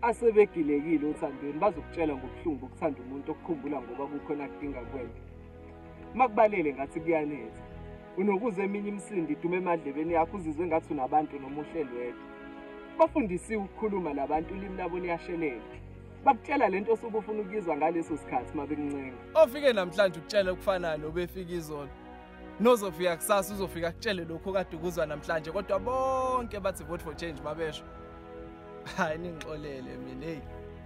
Asebegilekile othandweni bazokutshela ngobuhlungu bokuthanda umuntu okukhumbula ngoba kukhona akudinga kuwena. Makubalele ngathi kuyanetha. Unokuza eminye imisindo idume emadlebeni yakho uzizwe ngathi unabantu noma uhleli wedwa. Bafundisiwe ukukhuluma labantu ulimi labo liyashelela. Bakutshela lento osuke ufuna ukuyizwa ngaleso sikhathi uma bekuncenga. Ofike namhlanje ukutshela okufanayo nobefika izolo. Nozofika kusasa uzofika akutshele lokho kade ukuzwa namhlanje, kodwa bonke bathi vote for change mabesho. Hayi, ningixolele mina, hey.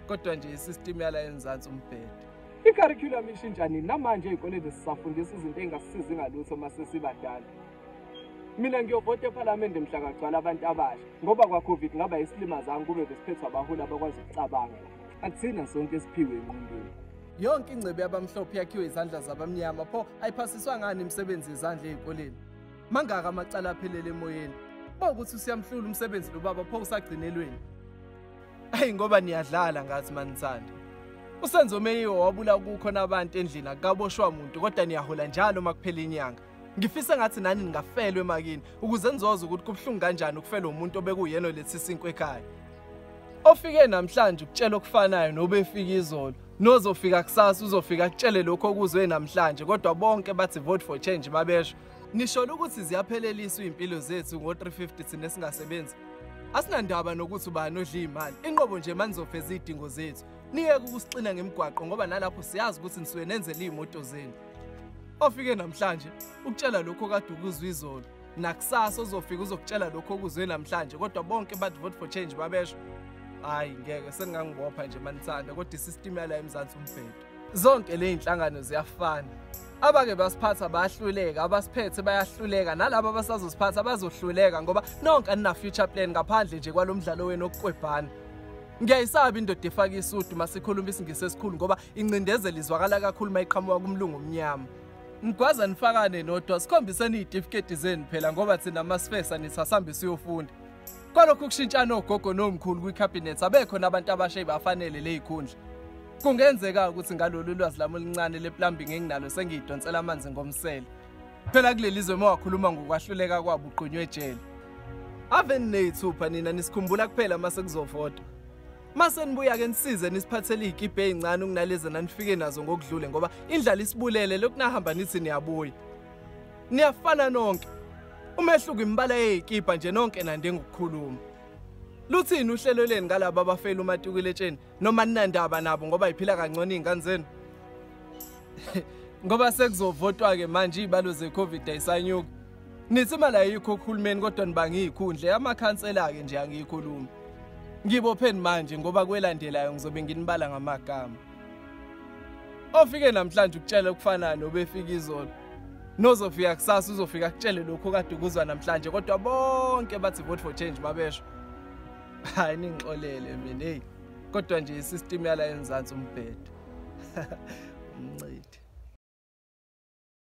Kodwa nje isystem yala eMzansi umbhedo. I-curriculum ishintsha nini? Namanje ey'koleni sisafundisa izinto ey'ngasisizi ngalutho uma sesibadala. Mina ngiyovota ephalamende mhla kagcwala abantu abasha, ngoba kwa-COVID ngaba isilima zami kube besiphethwe abaholi abakwazi ukucabanga. Akuthina sonke esiphiwe engqondweni. Yonke ingcebo yabamhlophe yakhiwe izandla zabamnyama, pho ayiphasiswa ngani imisebenzi yezandla ey'koleni? Mangaka amacala aphelele emoyeni. Bawukuthi usiyamhlula umsebenzi lo baba, pho usagcinelweni. Ayi, ngoba niyadlala ngathi manithanda. USenzo Meyiwa wabula kukhona abantu endlini, akukaboshwa muntu, kodwa niyahola njalo uma kuphela inyanga. Ngifisa ngathi nani ningafelwa emakini ukuze nizoza ukuthi kubuhlungu kanjani ukufelwa umuntu obekuyena oletha isinkwa ekhaya. Ofike namhlanje ukutshela okufanayo nobefika izolo, nozofika kusasa uzofika akutshele lokho okuzwe namhlanje, kodwa bonke bathi vote for change mabesho. Nisho ukuthi ziyapheleliswa iy'mpilo zethu ngo-350 thina esingasebenzi. Asinandaba nokuthi ubani odla imali, inqobo nje manizofeza iy'dingo zethu. Niyeke ukusixina ngemigwaqo ngoba nalapho siyazi ukuthi nisuke nenzele iy'moto zenu. Ofike namhlanje ukutshela lokho kade ukuzwa izolo, nakusasa uzofika uzokutshela lokho okuzwe namhlanje, kodwa bonke bathi vote for change babesho. Hayi, ngeke seningangibopha nje manithanda, kodwa isystem yala eMzansi umbhedo. Zonke le iy'nhlangano ziyafana. Abake basiphatha bayahluleka, abasiphethe bayahluleka, nalabo abasazosiphatha bazohluleka ngoba nonke anina future plan ngaphandle nje kwalo mdlalo wenu okukwebhana. Ngiyayisaba indoda efaka isudu masikhuluma isiNgisi esikhulu ngoba incindezelo izwakala kakhulu mayiqhamuka kumlungu omnyama. Nigwaza nifakane nodwa, sikhombiseni iy'tifiketi zenu phela ngoba thina masifesa nisasambe siyofunda. Kwalokhu kushintshana ogogo nomkhulu kwi-cabinet, abekhona abantu abasha bafanele ley'khundla. Kungenzeka ukuthi ngalolu lwazi lami oluncane le-plumbing enginalo sengiyidonsela amanzi ngomsele. Phela kuleli zwe uma wakhuluma ngokwahluleka kwabo ugqunywe ejele. Ave niney'thupha nina, nisikhumbula kuphela mase kuzovotwa. Mase nibuya-ke nisize nisiphathele iy'kibha ey'ncane ukunalezi nanifike nazo ngokudlule ngoba indlala isibulele lokhu nahamba nithi niyabuya. Niyafana nonke. Umehluko imibala yey'kibha nje, nonke nande ngokukhuluma. Luthini uhlelo leni ngalabo abafela umatikuletsheni noma ninandaba nabo ngoba yiphila kangcono iy'ngane zenu? Ngoba sekuzovotwa-ke manje, iy'balo ze-COVID ayisanyuki. Nithi imali ayikho kuhulumeni kodwa nibanga iy'khundla, amakhansela-ke nje angiyikhulumi. Ngibopheni manje ngoba kwelandelayo ngizobe nginibala ngamagama. Ofike namhlanje ukutshela okufanayo nobefika izolo, nozofika kusasa uzofika akutshele lokho kade ukuzwa namhlanje, kodwa bonke bathi vote for change mabesho. Hayi, ningixolele mina, hey. Kodwa nje isystem yala eMzansi umbhedo. Umncidi.